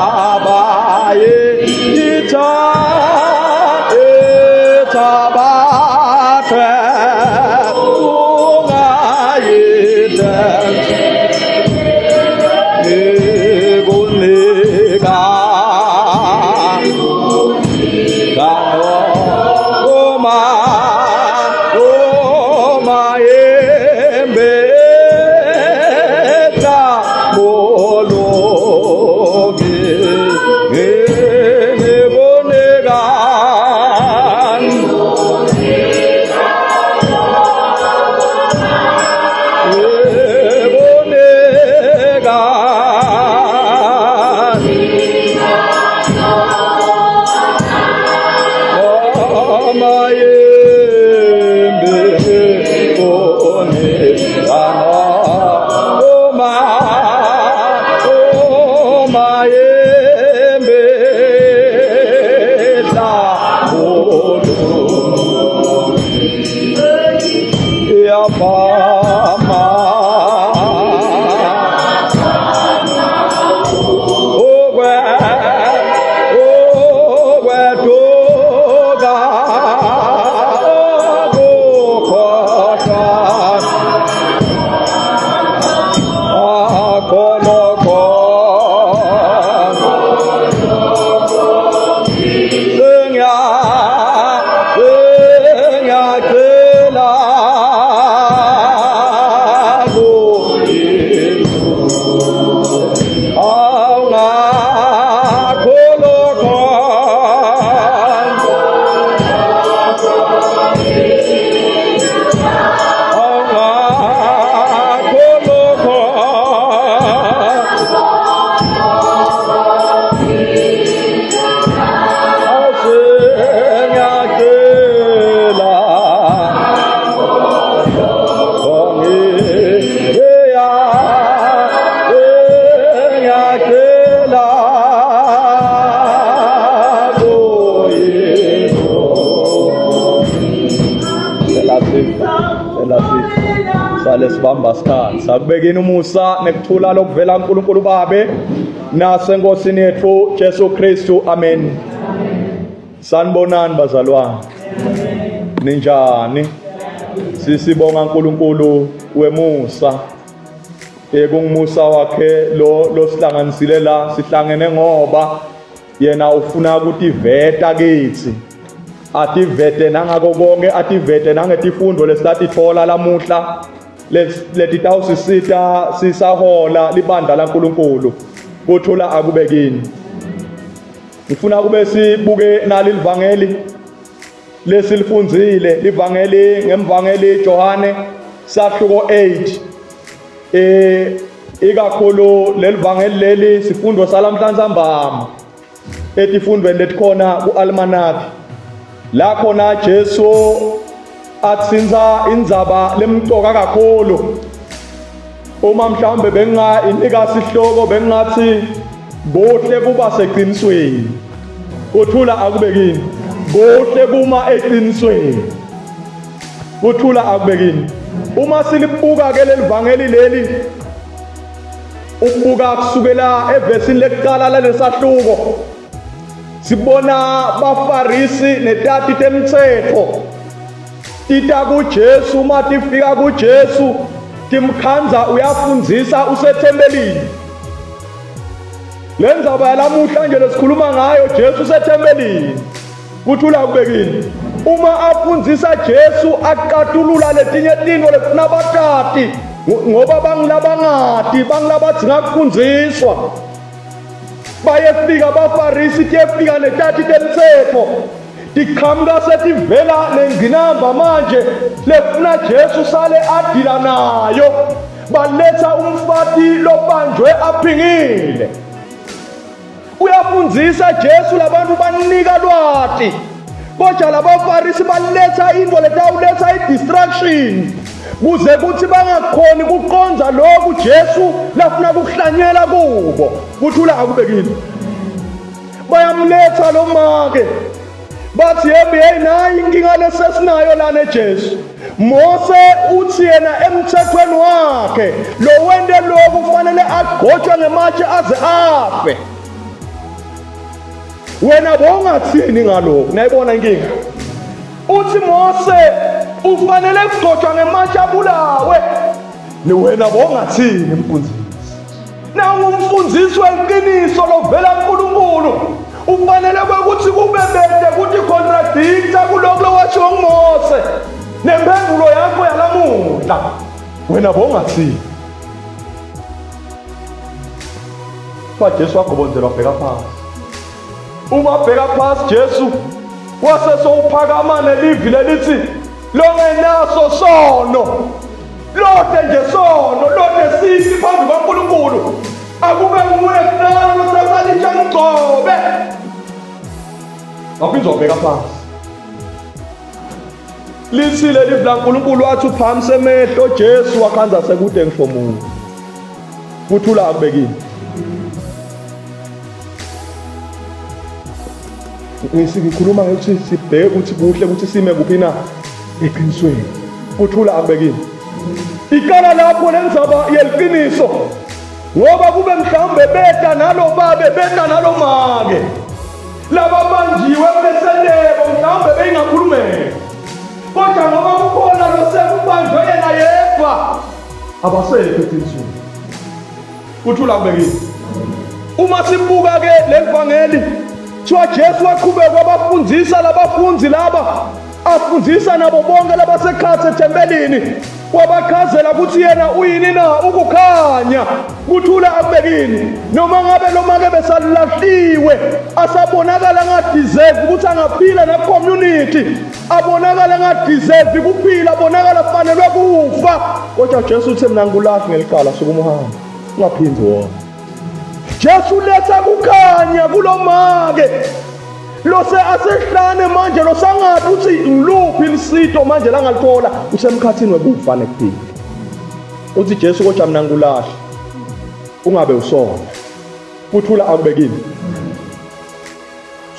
Sebabaye itha ithabathe ungayithe ngikunika Uma uma embetha bologi ngiboneka. Ngiboneka. Sale sibamba sikhathi sakubekini umusa nekuthula lokuvela uNkulunkulu babe nasenkosini yethu Jesu Kristu, amen. Sanibonani bazalwane, ninjani? Sisibonga uNkulunkulu wemusa, ekungumusa wakhe lo losihlanganisile la. Sihlangene ngoba yena ufuna ukutiveta kithi, ativete nangako konke, ativete nangetifundo lesitatitfola lamuhla letitawusisita sisahola libandla laNkulunkulu. Kuthula akube kini. Ngifuna kube sibuke nali livangeli lesilifundzile, livangeli ngemvangeli Johane sahluko 8. Ikakhulu lelivangeli leli sifundo salamhlanje ntambama etifundweni letikhona ku-almanaki, la khona Jesu atsinza indzaba lemcoka kakhulu. Uma mhlawumbe benginga inika sihloko, bengingathi kuhle kuba seqinisweni. Kuthula akube kini. Kuhle kuma eqinisweni. Kuthula akube kini. Uma silibuka ke lelivangeli leli, ukubuka kusukela evesini lekuqala lalesahluko, sibona baFarisi netati temtsetfo tita kuJesu. Uma tifika kuJesu, timkhandza uyafundzisa usethempelini. Le ndzaba yalamuhla nje lesikhuluma ngayo, Jesu usethempelini. Kuthula kubekini. Uma afundzisa Jesu, aqatulula letinye tintfo lekufuna batati, ngoba bangilabangati, bangilabadzinga kufundziswa. Bayefika baFarisi, tiyefika netati temtsetfo, tiqhamuka setivela nengqinamba manje lefuna Jesu sale adila nayo. Baletha umfati lobanjwe aphingile. Uyafundzisa Jesu, labantu banika lwati, kodwa labaFarisi baletha into letawuletha i-distraction kuze kuthi bangakhoni kuqondza lokhu Jesu lafuna kuhlanyela kubo. Kuthula akube kini. Bayamletha lo make, bathi yebo, hey, nayi inkinga lesesinayo lana Jesu. Mose uthi yena emthethweni wakhe lo wente lokhu kufanele agqotshwe ngematshe aze afe. Wena bowungathini ngalokhu? Nayibona inkinga. Uthi Mose ufanele kugcotshwa ngematshe abulawe. Ni wena bowungathini mfundisi? Nawungumfundisi weqiniso lovela kuNkulunkulu ufanele kwekuthi kube bede ukuthi contradicta kulokhu lokwashiwo nguMose nempendulo yakho yalamuhla wena bowungathini? Kuthiwa Jesu wagobonzelwa bheka phansi. Uma bheka phansi Jesu wase sowuphakama nelivi lelithi longenaso sono lode nje sono lode sisi phambi kwaNkulunkulu akube nguye kuqala lothatha litshe ngigcobe waphinde wabheka phansi lithi leli laNkulunkulu wathi uphakamisa emehlo Jesu wakhanza sekude ngisho muntu kuthula akubekile ngikhuluma ngokuthi sibheke ukuthi kuhle ukuthi sime kuphi na eqinisweni kuthula akubekile iqala lapho lenzaba yeliqiniso ngoba kube mhlawumbe beta nalo babe beta nalo make laba banjiwe beselebo mhlawumbe beyingakhulumeka kodwa ngoba kukhona losekubanjwe yena yedwa abasekho eqinisweni Kuthula kubekile. Uma sibuka ke lelivangeli kuthiwa Jesu waqhubeka wabafundisa labafundi laba afundisa nabo bonke labasekhathi ethempelini wabachazela ukuthi yena uyini na ukukhanya kuthula akubekini noma ngabe noma ke besalahliwe asabonakala ngadeserve ukuthi angaphila na community abonakala ngadeserve kuphila abonakala fanelwe kufa kodwa Jesu uthe mina ngikulahli ngelicala sukuma uhambe ungaphindi wona Jesu letha kukhanya kulomake lose asehlane manje losangathi uthi ngiluphi lisito manje langalithola usemkhathini wekufa nekuphila uthi Jesu kodwa mina ngikulahli ungabe usona kuthula akubekile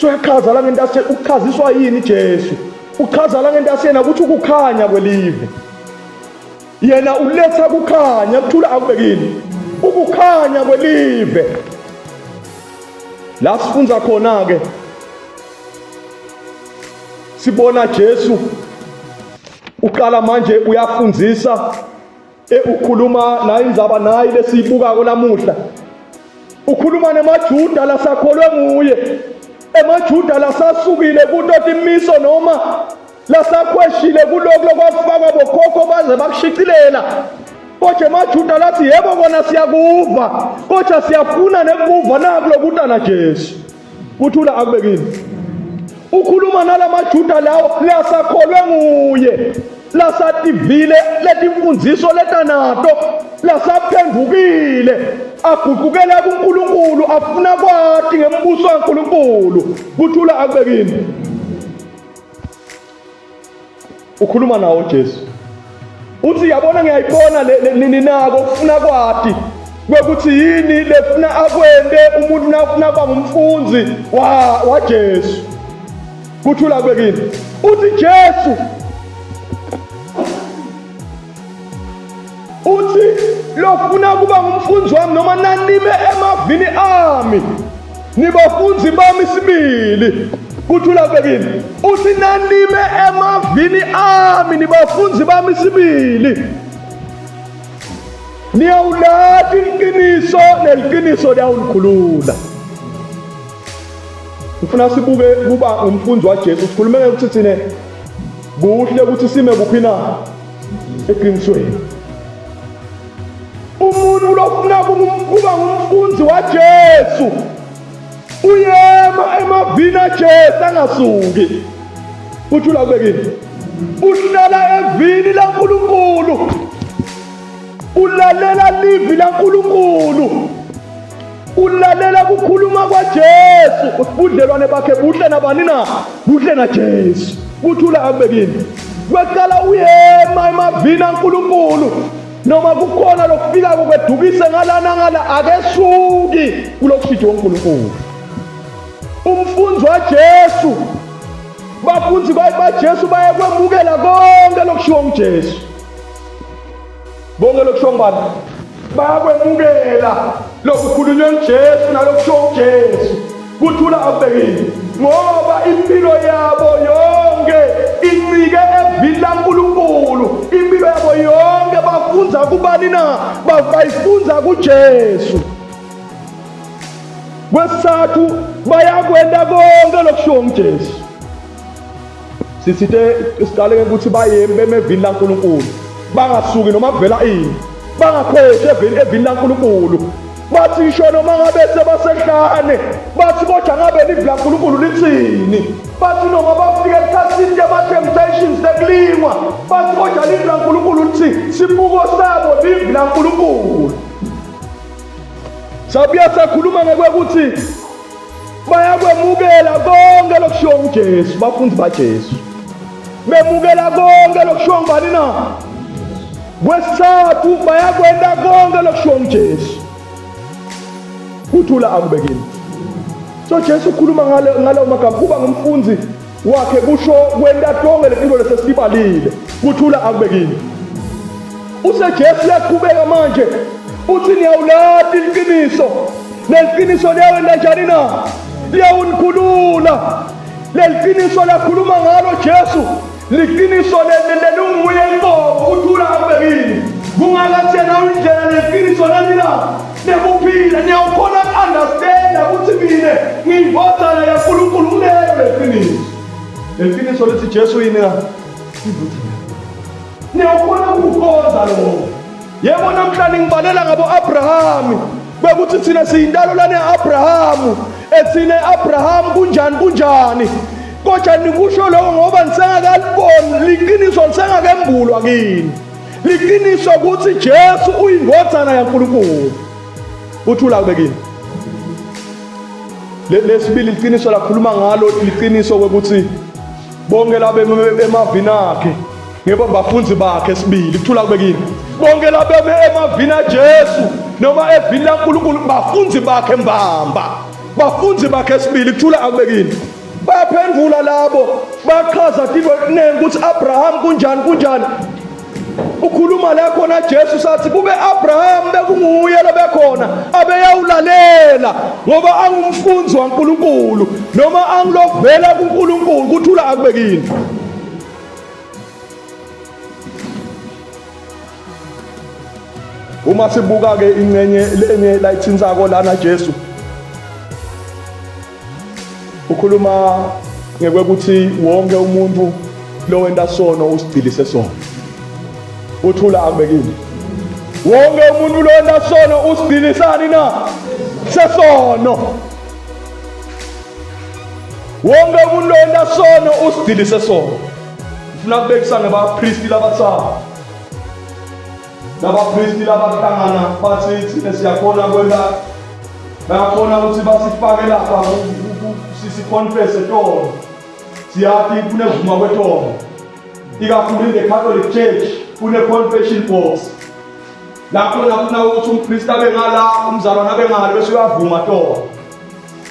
So uyachaza la ngento ase uchaziswa yini Jesu? Uchaza la ngento asena ukuthi ukukhanya kwelive. Yena uletha kukhanya kuthula akubekini. Ukukhanya kwelive. La sifunza khona ke sibona Jesu uqala manje uyafundisa ukhuluma nayo indzaba nayi lesiyibukako lamuhla ukhuluma nemajuda lasakholwe nguye emajuda lasasukile kuto timiso noma lasakhweshile kulokhu lokwafakwa bokhokho baze bakushicilela kodwa emajuda lathi yebo kona siyakuva kodwa siyafuna nekuva naku lokutana Jesu kuthula akubekile ukhuluma nalamajuda lawo lasakholwe nguye lasativile letimfundziso letanato lasaphendukile aguqukela kuNkulunkulu afuna kwati ngembuso kaNkulunkulu kuthula akubekile ukhuluma nawo Jesu uthi yabona ngiyayibona ninako kufuna kwati kwekuthi yini lefuna akwente umuntu nafuna kuba ngumfundzi wa waJesu kuthula kube kini uthi Jesu uthi lofuna kuba ngumfundzi wami noma nanime emavini ami nibafunzi bami sibili kuthula kube kini uthi nanime emavini ami nibafunzi bami sibili niyawulati iqiniso neliqiniso liyawulikhulula ngifuna sibuke kuba umfundi waJesu sikhulume ukuthi thina kuhle ukuthi sime kuphi na eqinisweni umuntu lofuna kuba ngumfundi waJesu uyema emavini aJesu angasuki uthula kubekile uhlala evini laNkulunkulu ulalela livi laNkulunkulu ulalela kukhuluma kwaJesu ubudlelwane bakhe buhle nabani na buhle naJesu kuthula akubekile kwaqala uyema emavini aNkulunkulu noma kukhona lokufikako kwedukise ngalana ngala akesuki kulokushido uNkulunkulu umfunzi waJesu. Bafundi baJesu bayakwemukela konke lokushiwo nguJesu. Bonke lokushiwo ngubani? Bayakwemukela lokukhulunywe nguJesu nalokushiwo nguJesu. Kuthula akubekile ngoba impilo yabo yonke incike evini laNkulunkulu. Impilo yabo yonke bafunza kubani na? Bayifunza kuJesu. Kwesithathu bayakwenta konke lokushiwo nguJesu. Sisithe siqale ukuthi baye bemevini laNkulunkulu. Bangasuki noma kuvela ini. Bangakhweshi evini evini laNkulunkulu. Bathi ngisho noma ngabe sebasehlane, bathi kodwa ngabe livi laNkulunkulu lithini? Bathi noma bafika esikhathini tema-temptations sekulingwa, bathi kodwa livi laNkulunkulu lithi sibuko sabo livi laNkulunkulu. Sabuya sakhuluma ngokuthi bayakwemukela konke lokushiwo nguJesu, bafundi baJesu. Bemukela konke lokushiwo ngubani na? Kwesithathu bayakwenta konke lokushiwo nguJesu. Kuthula akube kini. So Jesu ukhuluma ngalo magama kuba ngumfundi wakhe kusho kwenta tonke letinto lesesibalile. Kuthula akube kini. UseJesu uyaqhubeka manje uthi niyawulati iqiniso leliqiniso liyawenta njani na liyawunikhulula leliqiniso lakhuluma ngalo Jesu liqiniso lelunguye inkomo kuthula akube kini kungakathena indlela leqiniso nani na nekuphila niyawukhona ku-understanda ukuthi mina ngiyindodana yaNkulunkulu kuleyo leqiniso leliqiniso lithi Jesu yini na Niyawubona ukukhonza lokho. Yebo namhla ningibalela ngabo-Abrahamu bekuthi thina siyintalo lane Abrahamu ethine Abrahamu kunjani kunjani kodwa nikusho lokho ngoba nisengakaliboni liqiniso lisengakembulwa kini liqiniso ukuthi Jesu uyindodana yaNkulunkulu uthula kube kini lesibili liqiniso lakhuluma ngalo liqiniso ukuthi bonke labeme emavini akhe ngebo bafunzi bakhe sibili kuthula kube kini bonke labeme emavini aJesu noma evini laNkulunkulu bafunzi bakhe mbamba bafunzi bakhe sibili kuthula akube kini bayaphendula labo bachaza into eningi ukuthi Abraham kunjani kunjani ukhuluma la khona Jesu sathi kube Abraham bekunguye lobekhona abeyawulalela ngoba angumfunzi waNkulunkulu noma angilovela kuNkulunkulu kuthula akube kini uma sibuka ke ingcenye lenye layithintsako lana Jesu Ukhuluma ngekwekuthi wonke umuntu lowenta sono usigcilise sono. Uthula akubekile. Wonke umuntu lowenta sono usigcilisani na? Sesono. Wonke umuntu lowenta sono usigcilise sono. Ngifuna kubekisa ngebapristi labathathu. Labapristi labahlangana bathi thina siyakhona kwenta bayakhona ukuthi basifake lapha siconfesse tono siyathi kunevuma kwetono ikakhulu in the Catholic Church kune-confession box lapho nafuna ukuthi umpristi abe ngala umzalwane abe ngale bese uyavuma tono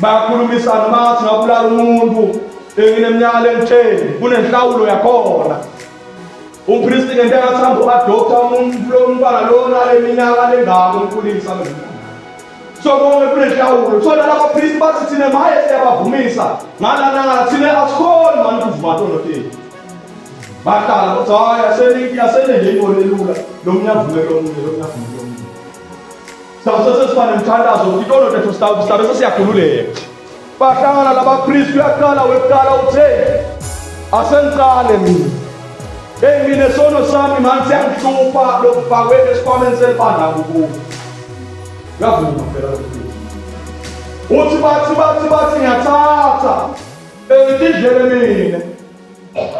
bayakhulumisana uma ngathi ngabulala umuntu engineminyaka lengitheni kunenhlawulo yakhona Umpristi ngento engathanda u-adopta umuntu lo mntwana lona leminyaka lengako umkhulisa mina. So konke kunenhlawulo. So laba priest bathi thina maye siyabavumisa. Ngala nangala thina asikhoni mani ukuvuma tono tethu. Bahlala bathi hayi aseniki asene nje into lelula. Lo munye avume lo munye lo munye avume lo munye. Sawuse sesiba nemthandazo ukuthi itono tethu sisabe sesiyakhululeka. Bahlangana labapristi uyaqala wekuqala uthe asengiqale mina. Hey mina sono sami manje siyangihlupha lokufakwe esikhwameni selibandla kukubo. Uyavuma phela lo Uthi bathi bathi bathi ngiyathatha. Engididlele mina.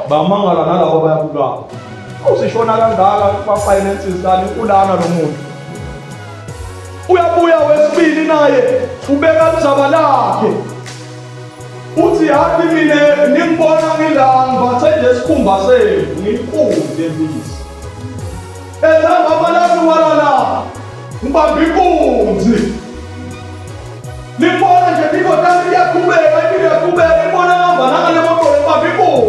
Bamangala nalabo abayabukako. Usishona kangaka kwa-finances kani ulana lo muntu. Uyabuya wesibili naye ubeka ludzaba lakhe. Uthi yathi mina ningibona ngila ngibathe nje isikhumba senu ngiyinkunzi yempisi. Ethamba lami walala ngibamba inkunzi. Nibona nje impilo yami iyaqhubeka, impilo iyaqhubeka, nibona ngihamba nangale moto ngibamba inkunzi.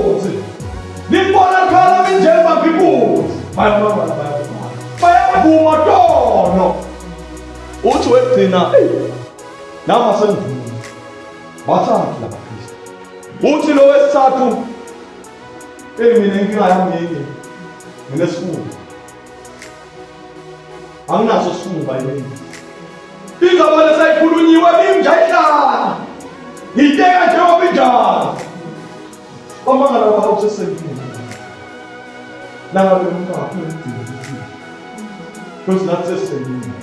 wekugcina, eyi nami asengivuma. Bathathu labapristi. Uthi lo wesithathu, eyi mina inkinga yami yinye, nginesifuba. Anginaso isifuba yini. Indaba lesayikhulunyiwe kimi nje ayihlali. Ngiyiteka njengoba injalo. Bamangala laba usesenkingeni. Nangabe umuntu akafuna ukugcina isimo. Futhi nathi sesisenkingeni.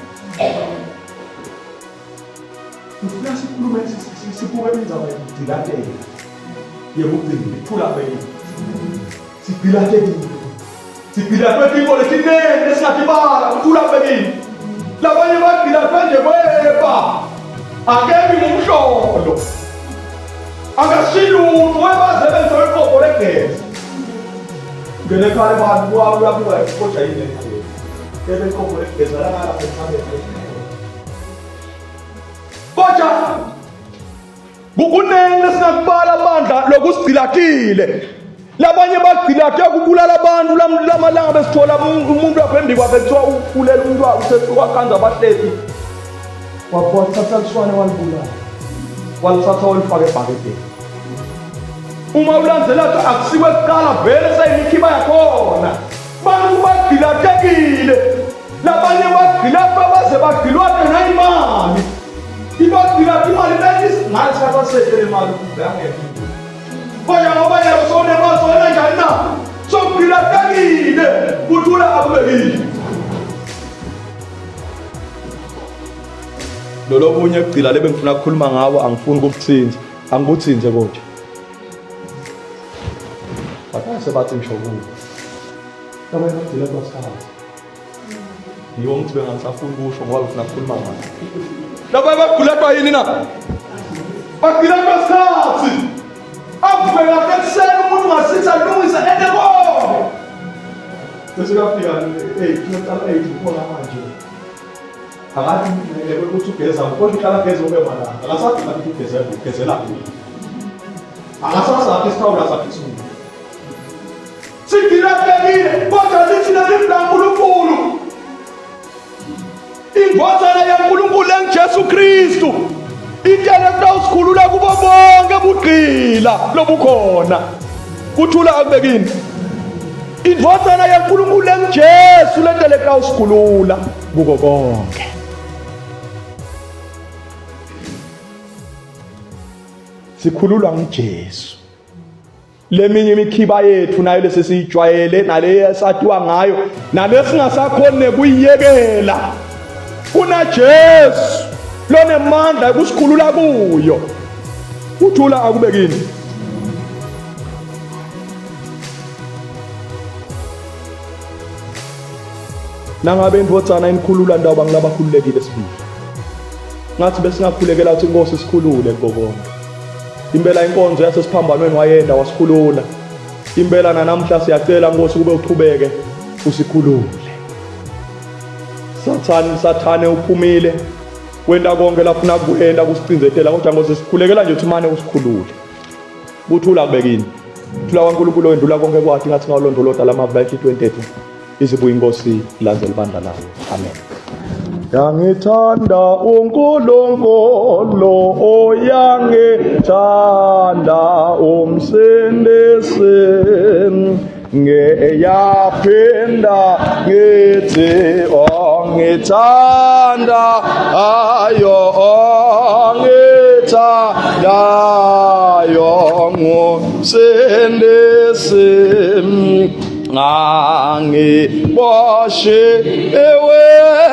Ngifuna sikhulume sibuke indzaba yokugcilateka. Yekugcina ithula kwenu. Sigcilatekile. Sigcila kwetinto letinengi esingatibala kuthula kubekile. Labanye bagcila nje kweba. Akebi ngumhlolo. Akasilutho webaze benze weqoqo legezi. Ngene ekhaya abantu uyabuka kodwa yini ekhaya. Kebe iqoqo legezi alakala emhlabeni. Kodwa Kukuningi esingakubala bandla lokusigcilatile. Labanye bagcilate ukubulala abantu lamalanga besithola umuntu aphambi kwakhe kuthiwa ubulela umuntu usesuka abahlezi. Wathatha liswane walibulala. Walithatha walifaka ebhakedeni. Uma ulandzela akusikwe kuqala vele seyimikhiba yakhona. Bantu bagcilatekile. Labanye bagcilatwa baze bagcilwate nayimali. Ibagcilata imali beyisi ngathi abasethe le mali ubangekho. Kodwa ngoba yena sowunemali sowena njani na? Sowugcilatekile kuthula akubekile. Lolobunye kugcila lebe ngifuna ukukhuluma ngawo angifuni ukukuthinta angikuthinze kodwa. Bakase bathi ngisho kuwo. Labanye bagcila kwasikhathi. Yiwo ngithi bengangisafuni kusho ngoba ngifuna ukukhuluma ngayo. Laba bagula yini na? Bagila kwasikhathi. Avuke kahle ekuseni umuntu ngasitha alungise ente konke. Bese kuyafika 8, kuyoqala 8 kukhona manje. Akathi ukuthi ugeza, kodwa uhlala ageze ube malanga. Akasathi ngathi ugeze, ugezela kuphi. Akasasakhe isithawula sakhe isibili. Sigcilatekile kodwa lithi leli laNkulunkulu. Indvodzana yaNkulunkulu enguJesu Kristu itele kutawusikhulula kubo bonke bugqila lobukhona. Kuthula akube kini. Indvodzana yaNkulunkulu enguJesu letele kutawusikhulula kuko konke. Sikhululwa nguJesu. Leminye imikhiba yethu nayo lesesiyijwayele nale esatiwa ngayo nalesingasakhoni nekuyiyekela kunaJesu lonemandla ekusikhulula kuyo. Uthula akube kini. Nangabe indvodzana inikhulula ndawo bangilabakhululekile sibili. Ngathi besingakhulekela ukuthi inkosi isikhulule kuko konke. Impela inkonzo yasesiphambanweni wayenda wasikhulula. Impela nanamhla siyacela Nkosi kube uqhubeke usikhulule. Sathane sathane uphumile wenta konke lafuna kukwenta kusicindzetela kodwa Nkosi sikhulekela nje ukuthi mane usikhulule. Kuthula kubekini. Thula kwaNkulunkulu owendlula konke kwathi ngathi ngawulondoloda lamava enhlitweni tethu. Izibuya inkosi ilandzela ibandla layo. Amen. Yangithanda uNkulunkulu oyangithanda umsindisi ngiyaphinda ngithi ongithanda ayo ongithandayo ngumsindisi ngangiboshiwe.